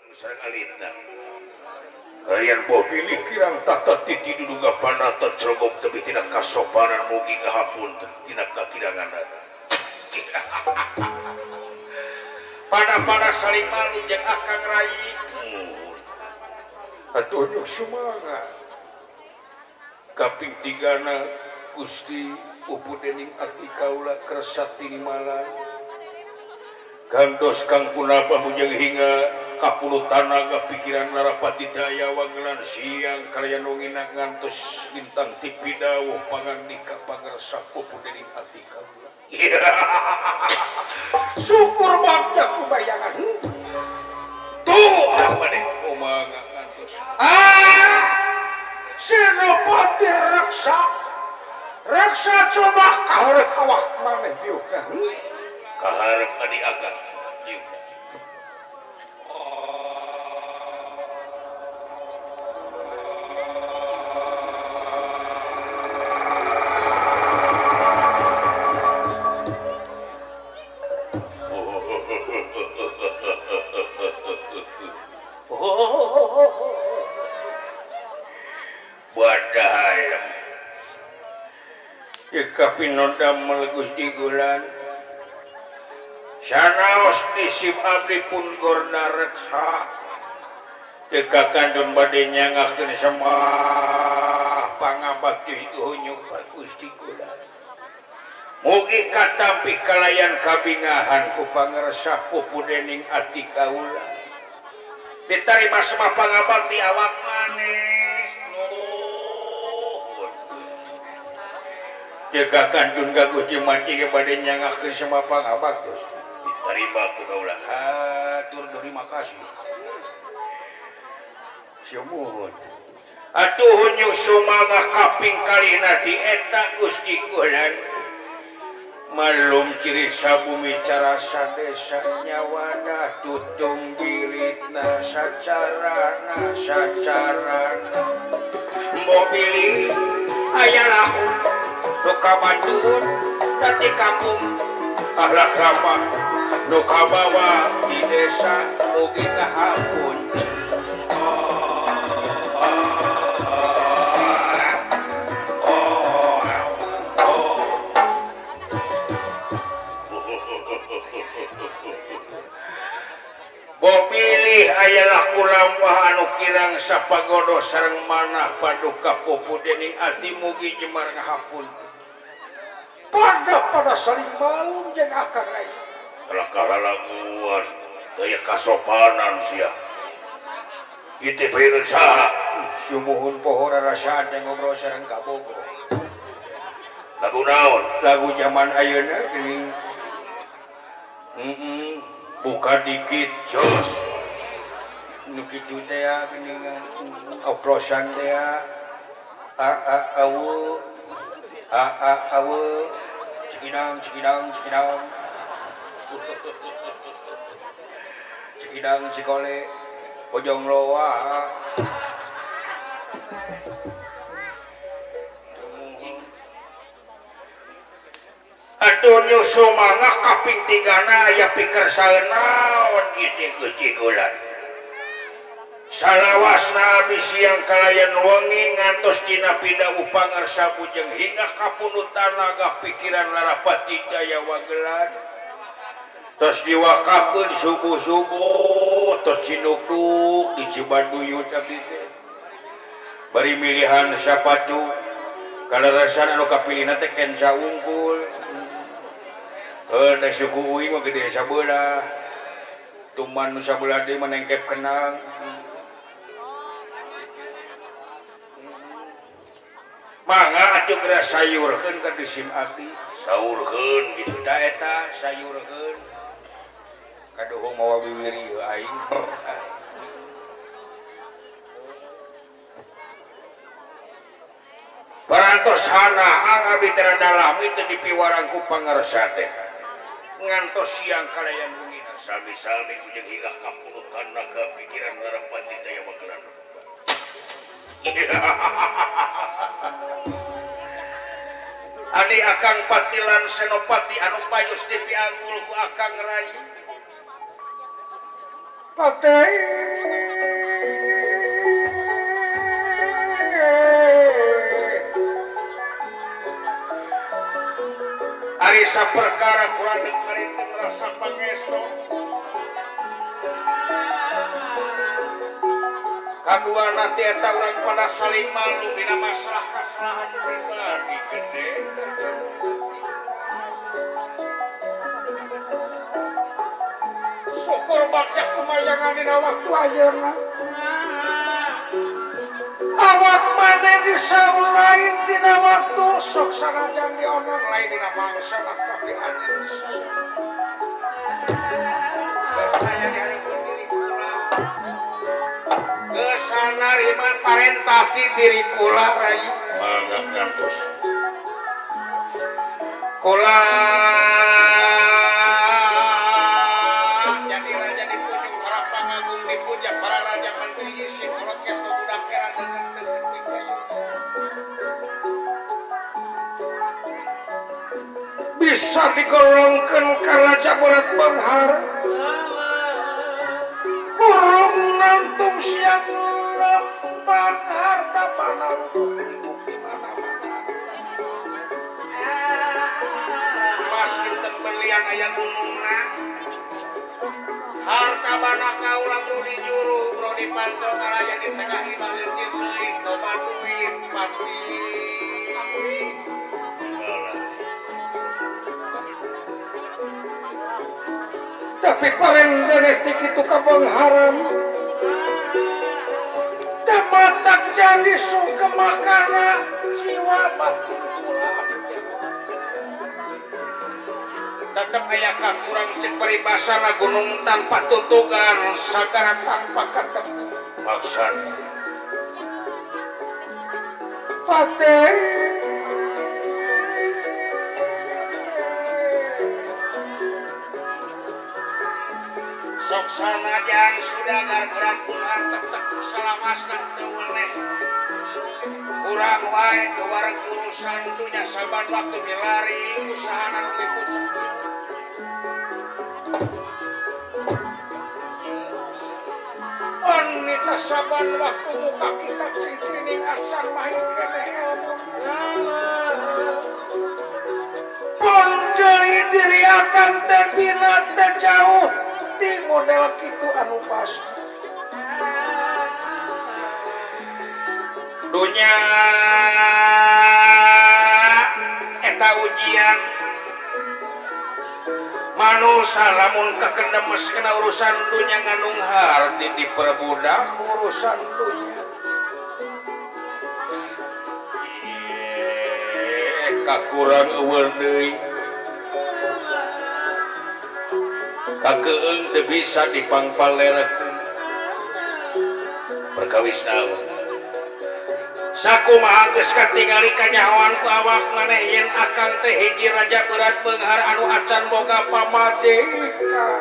Sareng alitna. Kalian boh pilih kirang tata titi duduga panata cerogong tebi tina kasopanan mugi ngahapunten tina kakirangan. Pada-pada saling malu jeung akang rai. Atuh nyuk sumangat. Kaping tigana Gusti pupu dening ati kaula kersa tinimala. Gandos kang punapa bujang hingga kapuluh tanaga pikiran Narapati Daya wangelan siang kalian wengina ngantos bintang tipi dawuh pangandika pangersa pupu dening ati kaula. Syukur bagja kubayangan. Tuh maneh kumaha ngantos. Ah! Senopati Reksa. Reksa coba kaharep awak maneh diukna. Kaharep adi akang diukna. Kapinodamel Gusti Gulan sanaos disim abdi pun gorna reksa teu kandun bade nyangakeun semah pangabakti hunyuk Gusti Gulan mugi katampi kalayan kabingahan ku pangersa pupu dening ati kaula ditarima semah pangabakti awak maneh. Jaga kandun gaguh jimat ieu bade nyangakeun semah pangabakti diterima ku kaula hatur terima kasih sumuhun atuh hunyuk sumangga kaping kalihna di eta Gusti Gulan malum ciri sabumi carasa desa nyawana tutung bilitna sacarana sacarana mobil aya lahu nu kabandun tadi kampung ahlak ramah nu kabawa di desa mugi kahampun. Boh pilih ayalah kulampah anu kirang sapagodo sareng manah paduka pupu dening ati mugi jemar ngahampun. Pada saling malum jeung akang rai. Kalakah lalaguan teu kasopanan sia. Ieu teh pireun saha? Sumuhun pohora rasaan teh ngobrol sareng kabogoh. Lagu naon? Lagu zaman ayeuna geuning. Buka dikit jos. Nu kitu teh geuningan oplosan teh a a awu a a awu cikidang cikidang cikidang cikidang cikole bojong loa. Atuh nyusu mangga kaping tigana aya pikersaeun naon ieu teh Gusti Gulan. Salawasna abdi siang kalayan wengi ngantos dina pidawuh pangarsa bujeng hingga kapunut tanaga pikiran Larapati Jaya Wagelan. Tos diwakafkeun subuh-subuh tos cinukduk di Cibaduyut abdi teh. Bari milihan sapatu kalarasan anu kapilihna teh kenca unggul. Heuh da suku uing mah gede sabelah. Tuman nu sabelah deui mah nengkep kenang. Mangga atuh geura sayurkeun ka disim abdi. Saurkeun kitu da eta sayurkeun. Kaduhung mawa wiwir ieu aing. Parantos hana ang abdi teh dalami teu dipiwarang ku pangarsa teh. Ngantos siang kalayan wengi sami-sami ujung hingga kapulutan naga pikiran Narapati Jaya Wagelan. Adi akang patilan senopati anu payus dipianggul ku akang rai. Patih. Ari saperkara kurang marinteng rasa pangestu. Kadua nanti eta urang pada saling malu dina masalah kasalahan pribadi gede. Syukur baca kumayangan dina waktu ayeuna. Awak maneh disaul lain dina waktu sok sanajan dionang lain dina mangsa tapi anjeun disayang. Kesana riman parentah ti diri kula rai mangga ngantos. Kula jadi raja dipunjung para pangagung dipuja para raja menteri isi kolot geus budak era deukeut-deukeut pikayu. Bisa digolongkeun ka raja berat beunghar. Burung nantung siang lempang harta pananggung di mana-mana. Mas kinten berlian aya gunungna. Harta bana kaula bro dijuru, bro dipantau karaya di tengah imah leucit leuit, loba duit pati. Tapi paling denetik itu kabengharan. Tematak jadi sukemakana jiwa batin kula. Tetep aya kakurang cek paribasana gunung tanpa tutugan, sagara tanpa ketemu. Maksana. Pate. Sok sanajan sudagar berat beunghar tetep salamasna teu weleh. Kurang wae teu wareg urusan dunya saban waktu milari usahana nu pucuk. Wanita saban waktu muka kitab ciri-cirining asan mahin keneh ilmu. Pon deui diri akang teh bina teh jauh ti model kitu anu pasti. Dunya eta ujian manusia lamun kakendemes kena urusan dunya ngandung harti diperbudak urusan dunya. Kakurang eueuh deui. Kakeung teu bisa dipangpalerakeun. Perkawis naon? Sakumaha geus katingali kanyahoan ku awak maneh yen akang teh hiji raja berat beunghar anu acan boga pamajikan.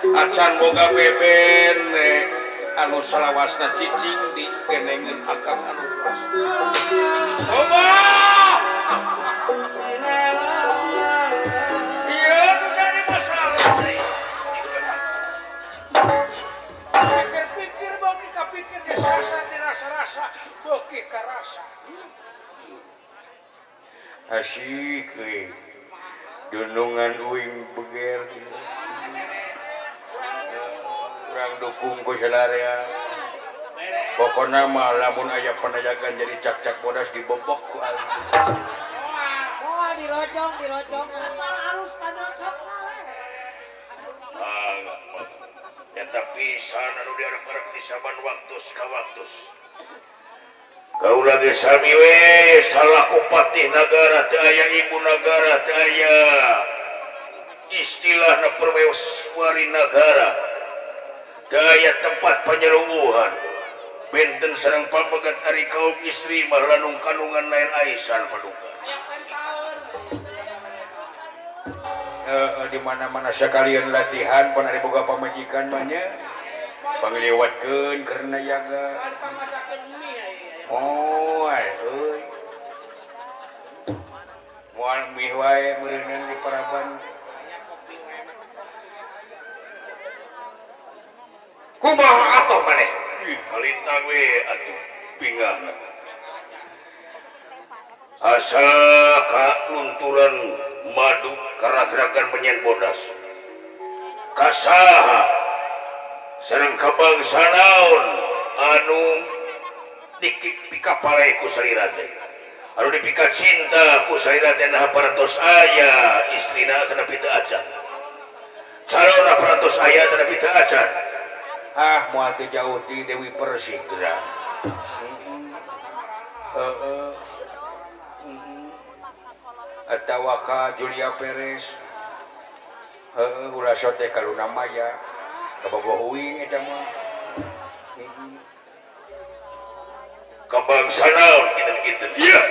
Acan boga bebene anu salawasna cicing di genengeun akang anu pas. Toba! Ieu nu jadi masalah. Pikir-pikir beuki kapikir disasa dirasa-rasa beuki karasa. Asik euy. Dunungan uing beger. Urang dukung ku sadarea. Pokona mah lamun aya panajagan jadi cak-cak bodas dibobok ku aing. Moal dirojong, dirojong. Harus panocok Eta pisan anu diarep-arep di saban waktus ka waktus. Kaula ge sami we salaku patih nagara teu aya ibu nagara teu aya istilahna perweswari nagara. Teu aya tempat panyeruwuhan. Benten sareng pamegat ari kaum istri mah lanung kandungan lain aisan paduka. Di mana-mana sekalian latihan pan ari boga pamajikan mah nya pangliwatkeun karena jaga. Oh, euy. Moal mie wae meureunnan di paraban. Kumaha atuh maneh? Ih, kalintang we atuh pingahna. Asa ka lunturan madu karagragan menyen bodas. Kasaha sareng ka bangsa naon anu dipikapale ku salira teh. Anu dipika cinta ku salira teh nah parantos aya istrina tanapi teu acan. Calonna parantos aya tanapi teu acan. Ah moal teu jauh ti Dewi Persik geura. Heeh. Atawa ka Julia Perez. Heeh ulah sote ka Luna Maya. Kabogoh uing eta mah. Ka bangsa naon kitu-kitu. Ieu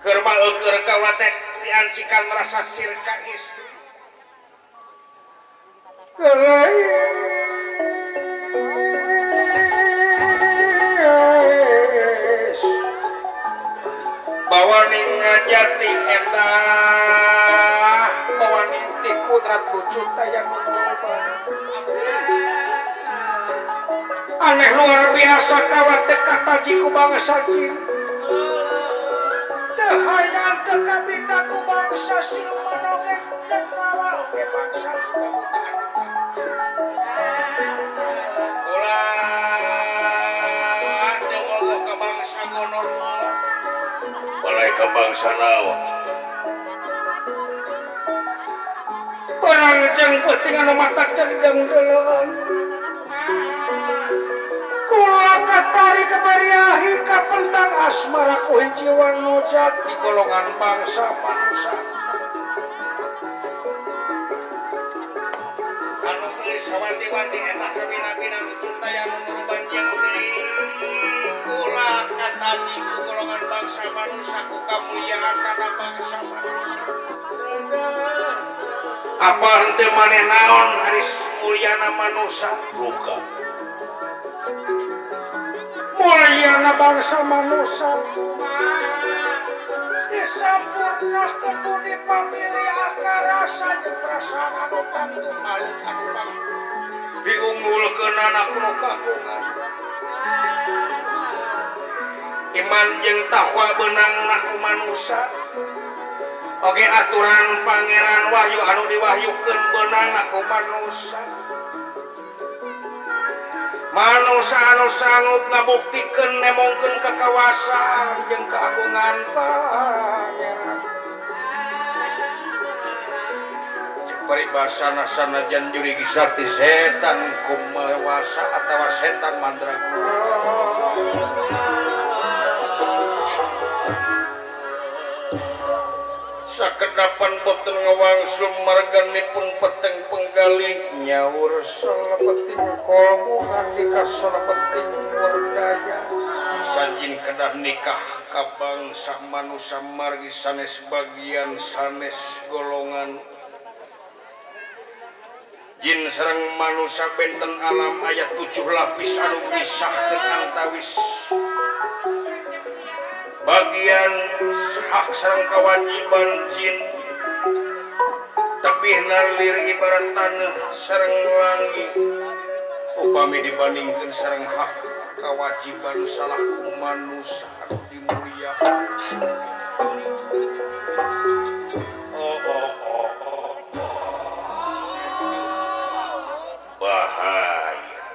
keur mah eueur kaula teh diancikan merasa sirka istri. Bawaning ngajati endah bawaning ti kudrat lucu taya nu aneh luar biasa kawat teu kataji ku bangsa jin teu hayang teu kabita ku bangsa siluman oge dan mawa oge bangsa buta-butaan ulah teu bogoh ka bangsa gonorwo balai ka bangsa naon barang jeung peuting anu matak jadi deuleun kula katari kabariahi kapentang asmara ku hiji wanu jati golongan bangsa manusia anu geulis sawanti-wanti enak kabina-bina lucu taya nu muruban jeung deui kula kataji ku golongan bangsa manusia ku kamuliaan kana bangsa manusia apa henteu maneh naon aris mulyana manusia luka mulyana bangsa manusia disampurnakeun budi pamilih akar rasa jeung perasaan anu tangtu malik anu pang diunggulkeun anak nu kagungan iman jeung takwa beunang ku manusia oge aturan pangeran wahyu anu diwahyukeun beunang ku manusia manusia anu sanggup ngabuktikeun nemongkeun kekawasaan jeung keagungan pangeran cek paribasana sanajan jurigi sakti setan kumawasa atawa setan mandraguna sakedapan boten ngawangsul marganipun peteng penggalih nyaur salebeting kolbu ngandika salebeting wardaya sanjin kedah nikah ka bangsa manusa margi sanes bagian sanes golongan jin sareng manusa benten alam aya 7 lapis anu misahkeun antawis bagian hak sareng kewajiban jin tebih nalir ibarat taneuh sareng langit upami dibandingkeun sareng hak kewajiban salah ku manusa anu dimuliakeun. Oh oh oh, oh. Bahaya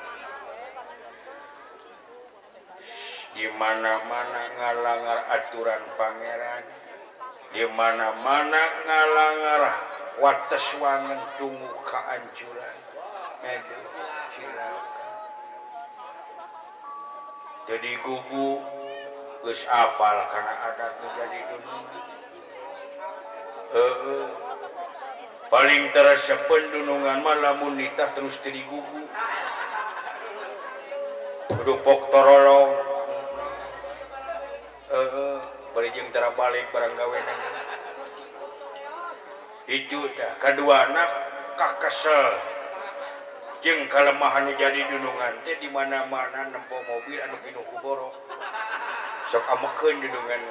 di mana-mana ngalangar aturan pangeran, di mana-mana ngalangar wates wangen tunggu kehancuran. Jadi gugu geus apal kana adat nu jadi dunungan. Paling teresepeun dunungan mah lamun nitah terus teu digugu. Kudu pok torolong. Bari jeung tara balik barang gawe. Hiji tah kaduana kakesel jeung kalemahan nu jadi dunungan teh di mana-mana nempo mobil anu pinuh ku boro. Sok amekeun dunungan.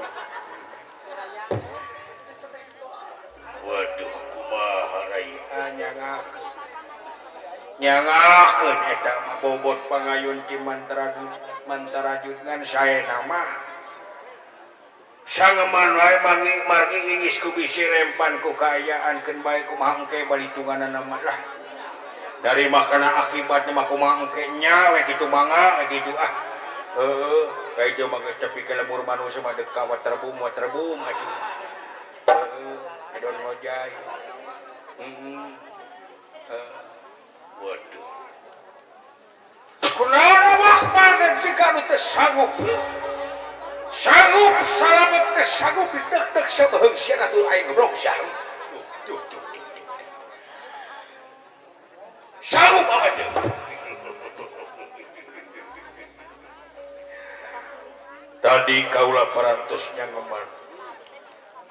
Waduh kumaha rai anyangakeun. Nyangakeun eta mah bobot pangayun ti mantarajud ngan saena mah. Sangeman wae mangi margi ingis ku bisi rempan ku kaayaan keun bae kumaha engke balitunganana mah lah. Dari makana akibatna mah kumaha engke nya we kitu mangga we kitu ah. Heueuh, kayak itu mah geus tepi ka lemur manusia mah deuk ka waterbum atuh. Heueuh, edon ngojay. Heeh. Waduh. Kunaon awak maneh jika nu teu sanggup. Sanggup salamet teh sanggup diteuk-teuk sabeheung sia atuh aing goblok sia. Tuh tuh tuh. Sanggup apa teh? Tadi kaula parantos nyangeman.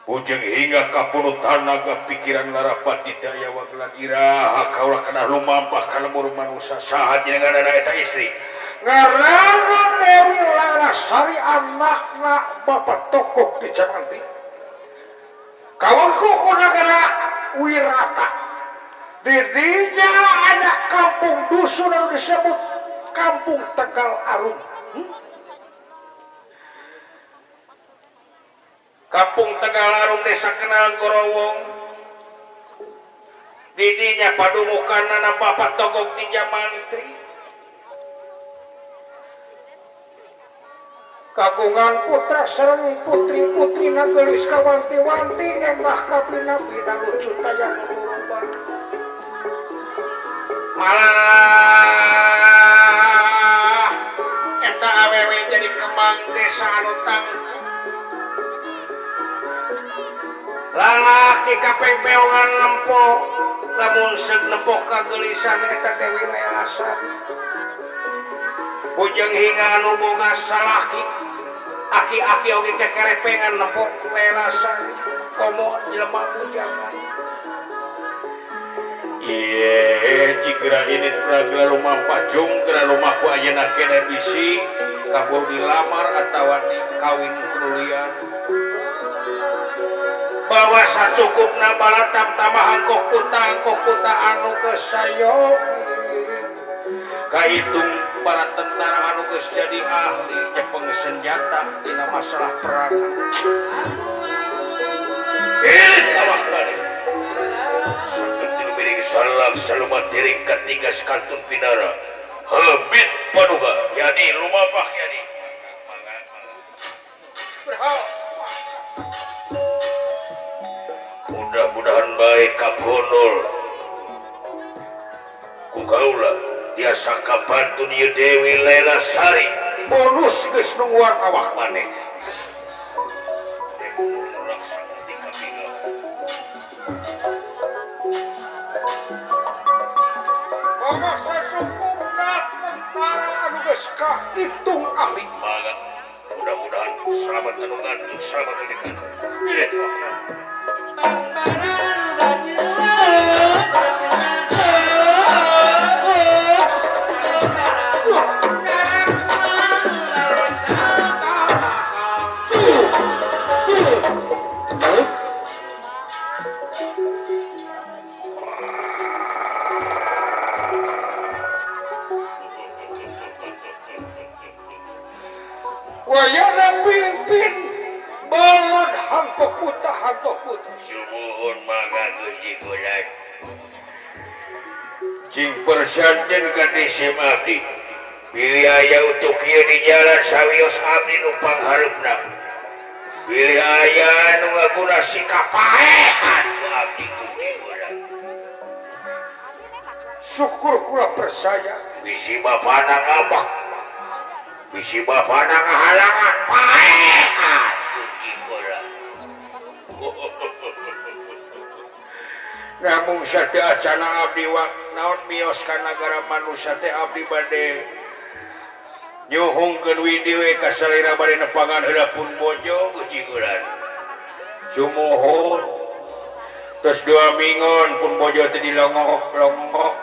Ujung hingga kapuluh tanaga pikiran Larapati daya wagelan iraha kaula kana lumampah ka lembur manusa saha jenengan eta istri. Ngaranna Dewi Larasari anakna Bapak Tokok di Jamanti. Kawengku ku nagara Wirata. Didinya anak kampung dusun anu disebut Kampung Tegal Arum. Kampung Tegal Arum desa Kenal Gorowong. Didinya padumukanana Bapak Togok di Jamantri. Kagungan putra sareng putri-putrina geulis kawanti-wanti endah kapina-pina lucu tayang urubah. Malah eta awewe jadi kembang desa anu tangtu. Lalaki kapengpeongan nempo lamun seug nempo kageulisan eta Dewi Lelasari. Bujeng hingga anu boga salaki aki-aki oge kekerepengan nempo Lelasari komo jelema bujangan. Iye jika ini geura lumampah jung geura lumaku ayeuna keneh bisi kabur dilamar atawa dikawin kulian. Bahwa sacukupna balatam tamah angkoh kuta anu geus sayogi. Kahitung para tentara anu geus jadi ahli nyepeng senjata dina masalah perang. Irit awak balik. Saketing miring salam saluman diri katiga sekantun pinara. Habit paduka yani lumapah yani. Mudah-mudahan baik kagonol. Ku kaula tiasa kapantun ieu Dewi Lelasari. Bonus geus nungguan awak maneh. Mama sacukupna tentara anu geus kahitung ahli. Mangga mudah-mudahan selamat anu ngantun selamat dekat. Irit wakna. Wayana pimpin balon hangkok kuta Sumuhun mangga Gusti Gulan. Cing persanten ka disim abdi. Bilih aya untuk ieu di jalan sawios abdi nu panghareupna. Bilih aya nu ngaguna sikap paehan ku abdi Gusti Gulan. Syukur kula percaya bisi bapana ngambek. Bisi bapana ngahalangan paehan Gusti Gulan. Namun sateu acana abdi naon mios ka nagara manusia teh abdi bade nyuhungkeun widi we ka salira bade nepangan heula pun bojo Gusti Gulan. Sumuhun terus dua mingon pun bojo teh dilongok-longok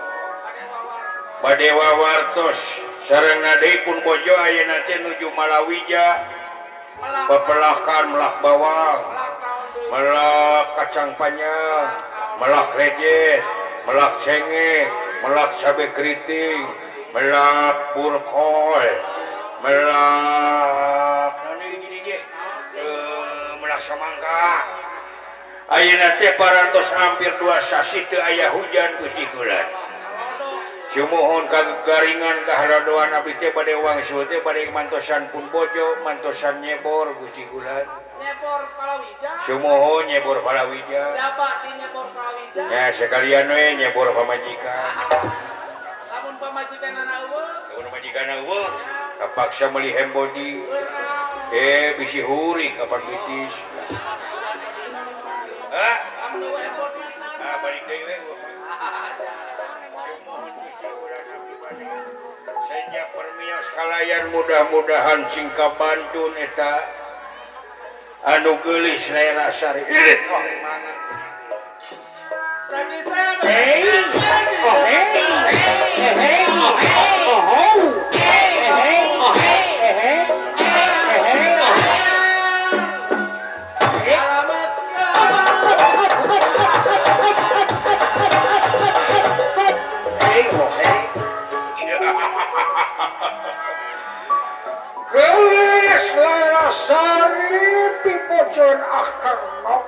bade wawartos sareng deui pun bojo ayeuna teh nuju Malawija pepelakan melak bawang melak kacang panjang melak rejet, melak cengek, Melak cabe keriting, melak burkol, melak melak samangka. Ayeuna teh parantos hampir 2 sasi teu aya hujan Gusti Gulan. Sumuhun kagaringan kaharadoan abdi teh bade wangsul teh bade mantosan pun bojo, mantosan nyebor Gusti Gulan. Nyebor palawija. Sumuhun nyebor palawija. Jabati nyebor palawija. Ya sekalian we nyebor pamajikan. Lamun pamajikan eueuh. Lamun pamajikan eueuh, kapaksa meuli hembodi. Bisi huri kapan bitis. Hah? Lamun eueuh hembodi. Ah balik deui we. Sejak permios kalayan mudah-mudahan singka bantun eta anu geulis Lela Sari. Irit oh mangan. Hey, oh hey, hey, oh oh, hey, oh hey, hey, hey. Gelis Lela Sari pipojon akang nok.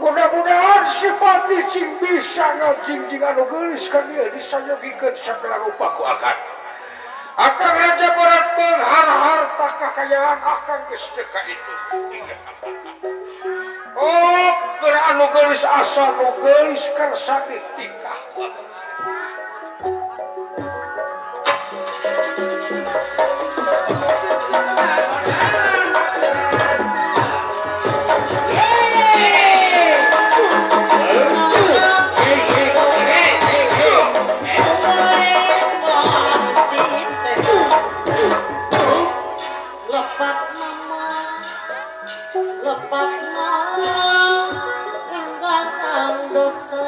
Mudah-mudahan si Pati sing bisa ngajingjing anu geulis ka dieu disayogikeun sagala rupa ku akang. Akang Raja Barat beunghar harta kakayaan akang geus teu ka itu. Oh, keur anu geulis asa nu geulis kersa ditikah ku akang. Lepak mama enggan dosa.